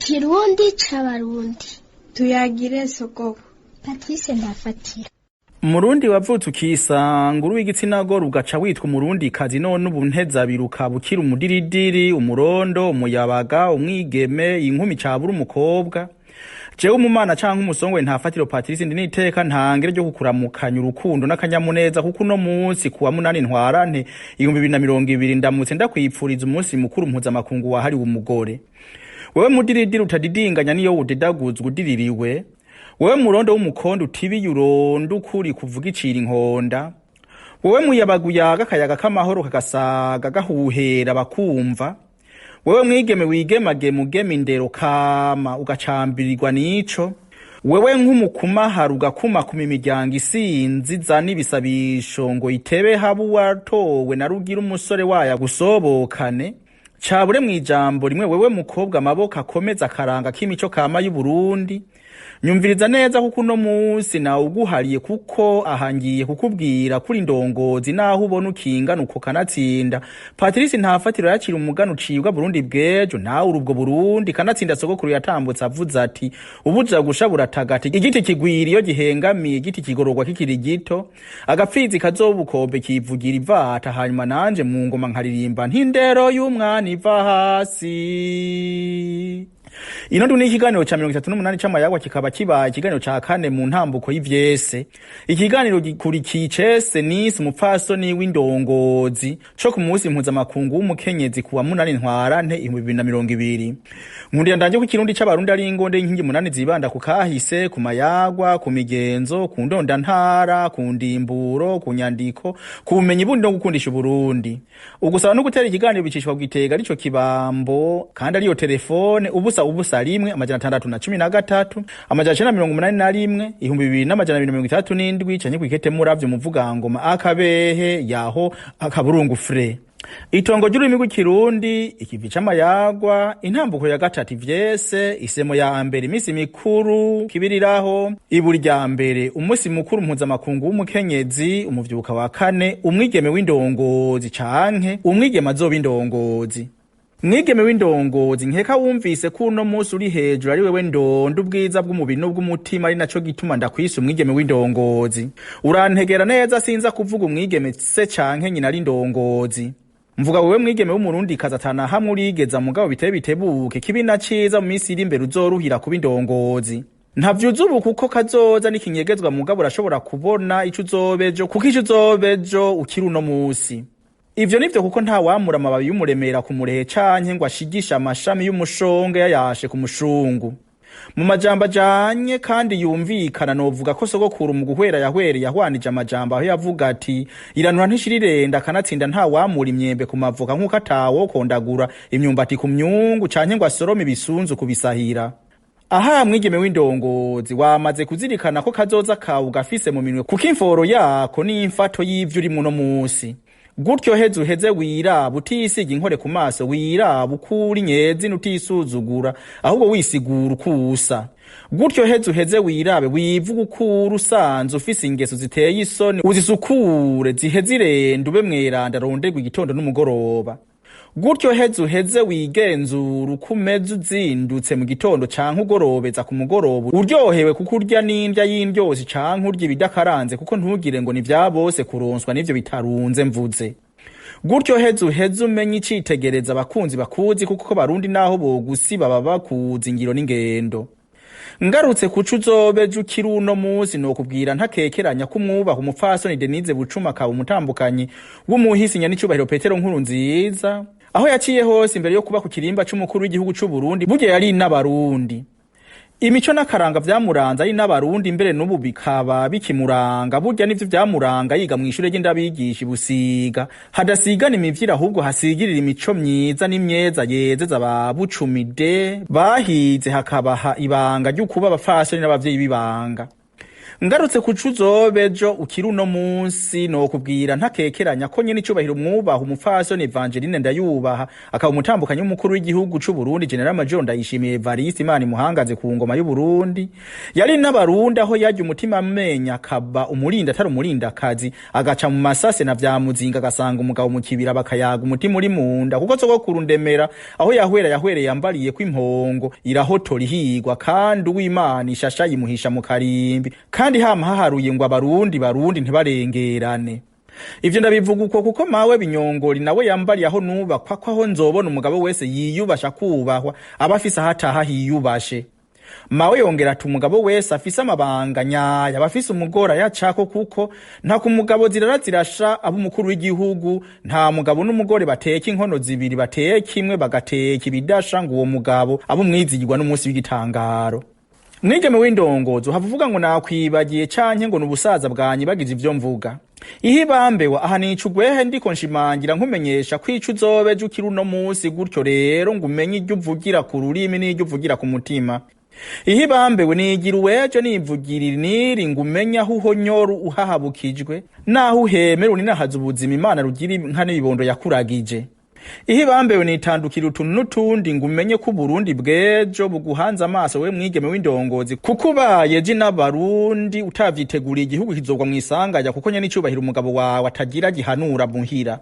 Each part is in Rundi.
Ikirundi c'Abarundi. Tuyagire sogoko. Patrice Ntafatira. Umurundi wavutse ukisanga uri uw'igitsina gore, ugaca witwa Umurundikazi, none ubu ntezabiri ukaba ukiri umudiridiri, umurondo, umuyabaga, umwigeme, inkumi cabura umukobwa. Jewe umumana canke umusongwe Ntafatiro Patrice, ndi niteka ntangere ryo kukuramukanya urukundo n'akanyamuneza, kuko uno munsi kuwa 8 Ntwarante 2020 ndamutse ndakwipfuriza umunsi mukuru mpuzamakungu wahariwe umugore. Wewe mudiridiri utadidinganya niyo wudedaguzwa udiririwe, wewe murondo w'umukondo utibiye uronda ukuri kuvuga icira inkonda, wewe muyabaga uyaga akayaga k'amahoro kagasaga gahuhera bakumva, wewe mwigeme wigemagema ugema indero kama ugacambirirwa n'ico, wewe nk'umukumahara ugakumakuma imiryango isinzi zana ibisabisho ngo itebe habe uwatowe na rugira umusore wayo agusobokane, cabure mw'ijambo rimwe, wewe mukobwa amaboko akomeza akaranga k'imico kama y'Uburundi, nyumviriza neza kuko uno munsi nawuguhariye, kuko aha ngiye kukubwira kuri ndongozi naho ubona ukingana uko. Kanatsinda Patrice Ntafatiro yakira umugani ucibwa Burundi bw'ejo, nawe uri ubwo Burundi. Kanatsinda sogokuru yatambutse avuze ati: "Ubuja gusha buratagata, igiti kigwira iyo gihengamiye, igiti kigororwa kikiri gito, agapfizi kazobukombe kivugira ivata." Hanyuma nanje mu ngoma nkaririmba ntindero y'umwana iva hasi. Ino ndu ni ikiganiro ca 38 c'amayagwa, kikaba kibaye ikiganiro ca kane mu ntambuko y'ivyese. Ikiganiro gikurikiye icese nisi umupfasoni w'indongozi co ku munsi mpuzamakungu w'umukenyezi kuwa 8 Ntwarante 2020. Nkundira ndanje ko Ikirundi c'Abarundi ari ingonde y'inkingi munani zibanda ku kahise, ku mayagwa, ku migenzo, ku ndondantara, ku ndimburo, ku nyandiko, ku bumenyi bundi no gukundisha Uburundi. Ugusaba no gutera ikiganiro bicishwa kwitega arico kibambo kandi ariyo telefone 0 0 1 613 981 2267, canke kwikete muravyo muvugangoma akabehe yaho akaburungu fre. Itongo ry'ururimi rw'Ikirundi, ikivi c'amayagwa, intambuko ya gatatu, ivyese, isemo ya mbere, imisi mikuru kibiriraho, iburi rya mbere, umunsi mukuru mpuzamakungu w'umukenyezi, umuvyuka wa kane, umwigeme w'indongozi canke umwigeme azoba indongozi. Mwigeme w'indongozi, nkeka wumvise ko uno munsi uri hejuru ari wewe ndonda ubwiza bw'umubiri n'ubw'umutima, ari naco gituma ndakwise umwigeme w'indongozi. Urantegera neza, sinza kuvuga umwigeme se canke nyina ari indongozi. Mvuga wewe mwigeme w'Umurundi kazi atana hamwe urigeza, mugabo bitebe bitebuke, kibi na ciza, mu minsi iri imbere uzoruhira kuba indongozi. Ntavyuza ubu kuko kazoza n'ikinyegezwa, mugabo urashobora kubona ico uzobejo, kuko ico uzobejo ukiri uno musi. Ivyo nivyo, kuko nta wamura amababi y'umuremera ku murehe canke ngo ashigishe amashami y'umushonge yayashe ku mushungu. Mu majambo ajanye kandi yumvikana, novuga ko sogokuru mu guhwera yahwereye yahwanije amajambo aho yavuga ati: "Iranura ntishira." Kanatsinda nta wamura imyembe ku mavoka, nk'uko atawokondagura imyumbati ku myungu canke ngo asorome ibisunzu kubisahira. Aha mwigeme w'indongozi, wamaze kuzirikana ko kazoza kawe ugafise mu minwe, kuko imforo yako n'imfato y'ivyo urimwo uno musi. Gutyo heze uheze wiraba utisiga inkore ku maso, wiraba uko uri nyezina utisuzugura, ahubwo wisigura uko usa. Gutyo heze uheze wirabe wivuga uko uri usanze ufise ingeso ziteye isoni, uzisukure zihe zirenda, ube mweranda aronderwa igitondo n'umugoroba. Gutyo heze uheze wigenzura uko umeze uzindutse mu gitondo canke ugorobeza ku mugoroba, uryohewe kuko urya n'indya y'indyosi canke urya ibidakaranze, kuko ntugire ngo ni vya bose kuronswa n'ivyo bitarunze mvuze. Gutyo heze uheze umenye icitegereza abakunzi bakuzi, kuko Barundi naho bogusiba baba bakuzi ingiro n'ingendo. Ngarutse kuco uzobeje ukiri uno musi, nokubwira ntakekeranya ko umwubaha umupfasoni Denise Bucuma, akaba umutambukanyi w'umuhisi nyanicubahiro Petero Nkuru Nziza. Aho yaciye hose imbere yo kuba ku kirimba c'umukuru w'igihugu c'Uburundi, burya yari n'Abarundi. Imico n'akaranga vyamuranze ari n'Abarundi, mbere n'ubu bikaba bikimuranga. Burya nivyo vyamuranga yiga mw'ishure ry'indabigisha Busiga, hadasigana imivyiro ahubwo hasigirira imico myiza n'imyeza yezeza ba Bucumide bahize, hakabaha ibanga ry'ukuba abapfasoni n'abavyeyi b'ibanga. Ngarutse ku cuzobejo ukiri uno munsi, nokubwira ntakekeranya ko nyene icubahiro mwubaha umupfasoni Evangeline Ndayubaha, akaba umutambukanyi w'umukuru w'igihugu c'u Burundi General Major Ndayishimiye Evariste, Imana imuhangaze ku ngoma y'u Burundi, yari n'abarundi aho yarya umutima amenya, akaba umurinda atari umurindakazi, agaca mu masase na vya muzinga, agasanga umugabo mu kibira bakayaga umutima uri munda, kuko sogokuru Ndemera aho yahwera yahwereye yambariye ko impongo irahotora ihigwa, kandi uw'Imana ishasha yimuhisha mu karimbi, kandi hama haharuye ngo abarundi barundi ntibarengerane. Ivyo ndabivuga uko kuko mawe Binyongori nawe yambariye aho nubakwa ko aho nzobona umugabo wese yiyubasha kubahwa aba afise aho ataha hiyubashe. Mawe yongera ati umugabo wese afise amabanga nyaya aba afise umugore ayacako, kuko nta ku mugabo zirara zirasha aba umukuru w'igihugu. Nta mugabo n'umugore bateka inkono zibiri, bateka imwe bagateka ibidasha ngo uwo mugabo abe umwizigirwa n'umunsi w'igitangaro. Mwigeme w'indongozi, uhava uvuga ngo nakwibagiye canke ngo n'ubusaza bwanyibagize ivyo mvuga. Ihe ibambewa aha nica ugwehe, ndiko nshimangira nkumenyesha ko ico uzobeje ukiri uno munsi, gutyo rero ngo umenye iryo uvugira ku rurimi n'iryo uvugira ku mutima. Ihe ibambewe nigira uwejo nivugirira niri ngo umenye aho uhonyora uhahabukijwe naho uhemera uninahaza ubuzima Imana rugira inka n'ibibondo yakuragije. Ihe ibambewe nitandukira utuntu n'utundi ngo umenye ko Uburundi bw'ejo buguhanze amaso, we mwigeme w'indongozi, kuko ubaye ji n'abarundi utavyiteguriye igihugu kizogwa mw'isanganya, kuko nyene icubahiro umugabo wawe atagira gihanura muhira.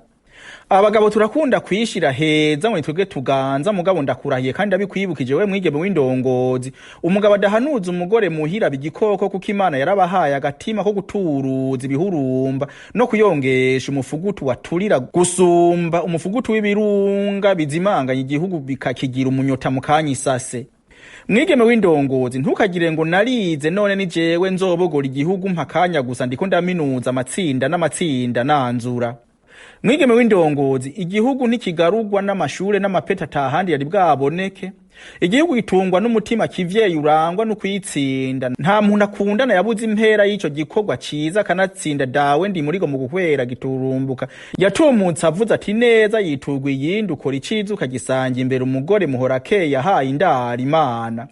Abagabo turakunda kwishira heza ngo nitwebwe tuganza, mugabo ndakurahiye kandi ndabikwibukije we mwigeme w'indongozi, umugabo adahanuza umugore muhira bigikoko, kuko Imana yarabahaye agatima ko guturuza ibihurumba no kuyongesha umufugutu waturira gusumba umufugutu w'ibirunga bizimanganya igihugu bikakigira umunyota mu kanya isase. Mwigeme w'indongozi, ntukagire ngo narize none ni jewe nzobogora igihugu, mpakanya gusa ndiko ndaminuza amatsinda n'amatsinda nanzura. Mwigeme w'indongozi, igihugu ntikigarurwa n'amashure n'amapeti atahandi yari bwaboneke. Igihugu gitungwa n'umutima kivyeyi urangwa no kwitsinda. Nta muntu akundana yabuze impera y'ico gikorwa ciza akanatsinda. Dawe ndi murigo mu guhwera giturumbuka yatumutse avuze ati neza yiturwa iyindi, ukora iciza ukagisanga imbere, umugore muhora akeye yahaye indaro Imana.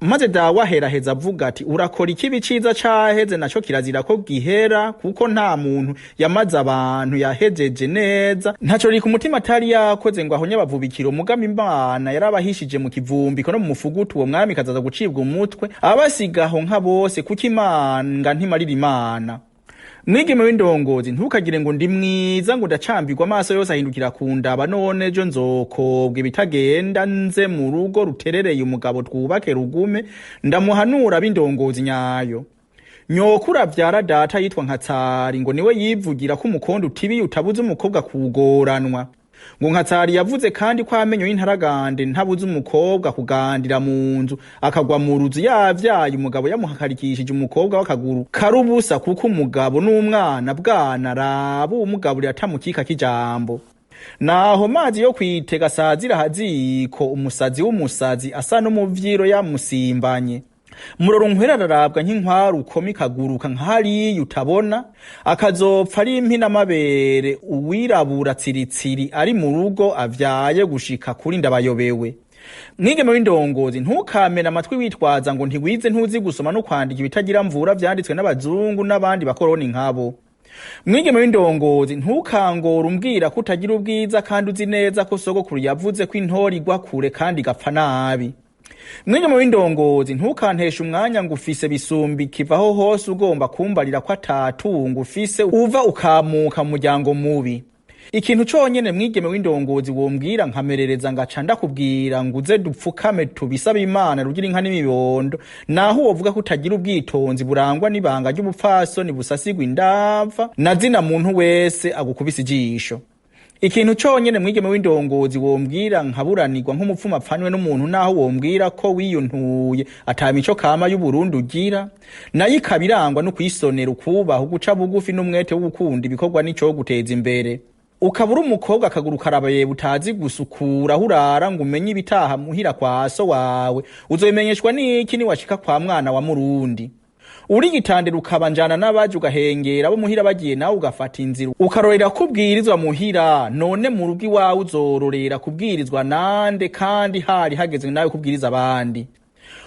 Maze dawe aheraheza avuga ati urakora ikibi ciza caheze naco kirazira ko gihera, kuko nta muntu yamaze abantu yahejeje neza ntaco riri ku mutima atari yakoze ngo ahonye abavubikiro. Mugabo Imana yarabahishije mu kivumbiko no mu mufugutu, uwo mwami kazaza gucibwa umutwe abasigaho nka bose, kuko imanga ntimarira Imana. Mwigeme w'indongozi, ntukagire ngo ndi mwiza ngo ndacambirwa amaso yose ahindukira kundaba, none ejo nzokobwa ibitagenda nze mu rugo ruterereye umugabo twubake rugume ndamuhanura b'indongozi nyayo. Nyokuru avyara data yitwa Nkatsari ngo niwe yivugira ko umukondo utibiye utabuza umukobwa kugoranwa. Ngo Nkatsari yavuze kandi ko amenyo y'intaragande ntabuza umukobwa kugandira mu nzu akagwa mu ruzu yavyaye umugabo yamuhakarikishije umukobwa w'akaguru karubusa, kuko umugabo n'umwana bwana raba umugaburira atamukika k'ijambo. Naho mazi yo kwitega sazira haziko umusazi w'umusazi asa n'umuvyiro yamusimbanye. Muroro nkwera ararabwa nk'inkwaru ukoma ikaguruka nk'hariya utabona, akazopfa ari impinamabere uwirabura tsiritsiri ari mu rugo avyaye gushika kuri ndabayobewe. Mwigeme w'indongozi, ntukamena amatwi witwaza ngo ntiwize ntuzi gusoma no kwandika ibitagira mvura vyanditswe n'abazungu n'abandi bakoroni nkabo. Mwigeme w'indongozi, ntukangore umbwira ko utagira ubwiza kandi uzi neza ko sogokuru yavuze ko intori igwa kure kandi igapfa nabi. Mwigeme w'indongozi, ntukanteshe umwanya ngo ufise bisumbi kivaho hose ugomba kumbarira ko atatunga ufise uva ukamuka mu muryango mubi. Ikintu conyene mwigeme w'indongozi wombwira nkamerereza ngaca ndakubwira ngo uze dupfukame tubisabe Imana rugira inka n'imibondo, naho wovuga ko utagira ubwitonzi burangwa n'ibanga ry'ubupfasoni busasigwa indava na zina muntu wese agukubise ijisho. Ikintu conyene mwigeme w'indongozi wombwira nkaburanirwa nk'umupfumu apfanywe n'umuntu, naho wombwira ko wiyuntuye ata mico kama y'Uburundi ugira, nayo ikaba irangwa no kwisonera, ukubaha, uguca bugufi n'umwete wo gukunda ibikorwa n'ico guteza imbere. Ukaba uri umukobwa akaguru karabaye utazi gusukura aho urara ngo umenye ibitaha muhira kwa so wawe, uzobimenyeshwa n'iki niwashika kwa mwana wa Murundi? Urigitandira ukaba njana n'abaje ugahengera abo muhira bagiye, nawe ugafata inzira ukarorera kubwirizwa muhira, none mu rugo iwawe uzororera kubwirizwa nande kandi hari hageze nawe kubwiriza abandi?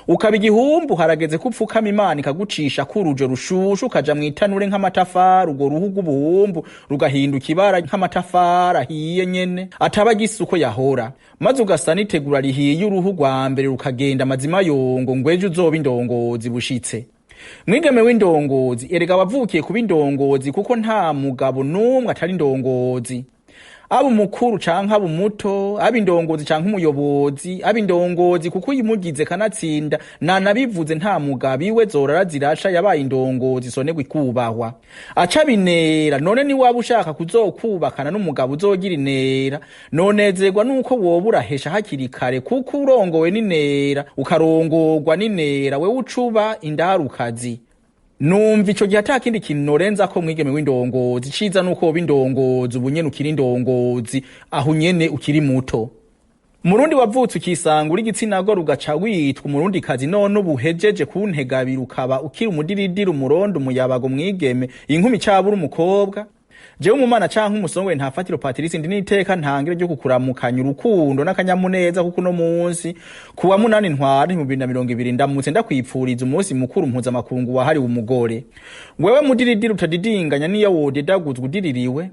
Ukaba igihumbu, harageze ko upfukama Imana ikagucisha kurujo rushushu, ukaja mw'itanure nk'amatafari, urwo ruhu rw'ubuhumbu rugahinduka ibara nk'amatafari ahiye nyene, ataba agisa uko yahora, maze ugasa n'itegura rihiye, uruhu rwa mbere rukagenda amazima yongo, ngo ejo uzoba indongozi bushitse. Mwigeme w'indongozi, erega wavukiye kuba indongozi, kuko nta mugabo n'umwe atari indongozi, aba umukuru canke aba umuto, aba indongozi canke umuyobozi, aba indongozi kuko uyimugize kanatsinda nanabivuze, nta mugabo iwe zorara zirasha yabaye indongozi isonerwa ikubahwa, aca binera. None ni waba ushaka kuzokubakana n'umugabo uzogira inera, nonezerwa nuko woba urahesha hakiri kare, kuko urongowe n'inera ukarongorwa n'inera, wewe ucuba indarukazi. Numva ico gihe ata kindi kintu norenza ko mwigeme w'indongozi, ciza nuko woba indongozi ubu nyene ukiri indongozi, aho nyene ukiri muto. Murundi wavutse ukisanga uri igitsina gore, ugaca witwa umurundikazi, none ubu uhejeje kuntegabira, ukaba ukiri umudiridiri, umurondo, umuyabaga, umwigeme, inkumi cabura umukobwa, jewe umumana canke umusongwe Ntafatiro Patrice, ndi n'iteka ntangire ryo kukuramukanya urukundo n'akanyamuneza, kuko uno munsi kuwa 8 ntwara 2020 ndamutse ndakwipfuriza umunsi mukuru mpuzamakungu wahariwe umugore. Wewe mudiridiri utadidinganya niyo wodedaguzwa udiririwe,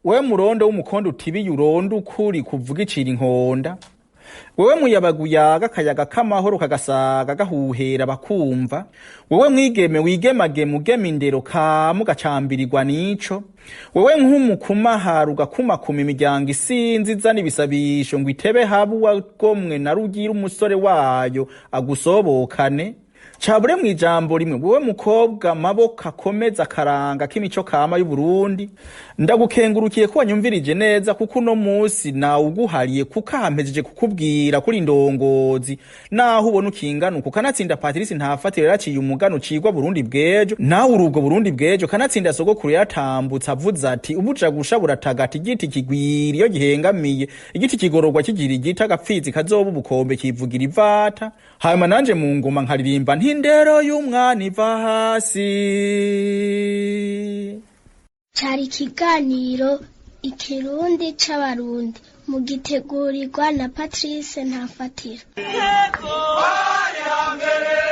wewe murondo w'umukondo utibiye uronda ukuri kuvuga icira inkonda, wewe muyabaga uyaga akayaga k'amahoro kagasaga gahuhera bakumva, wewe mwigeme wigemagema ugema indero kama ugacambirirwa n'ico, wewe nk'umukumahara ugakumakuma imiryango isinzi izana ibisabisho ngo itebe habe uwagomwe na rugira umusore wayo agusobokane, cabure mw'ijambo rimwe, wewe mukobwa maboko akomeza akaranga k'imico kama y'Uburundi, ndagukengurukiye ko wanyumvirije neza, kuko uno musi nawuguhariye, kuko ampejeje kukubwira kuri indongozi naho ubona ukinganuka. Kanatsinda Patrice Ntafatire yaraciye umugano ucigwa Burundi bw'ejo, nawe uri ubwo Burundi bw'ejo. Kanatsinda sogokuru yaratambutse avuze ati: "Ubuja gusha buratagata, igiti kigwira iyo gihengamiye, igiti kigororwa kigira igiti, agapfizi kazoba ubukombe kivugira ivata." Hanyuma nanje mu ngoma nkaririmba nti: "Indero y'umwana iva hasi." Cari ikiganiro Ikirundi c'Abarundi, mugitegurirwa na Patrice Ntafatira. Hari hambere.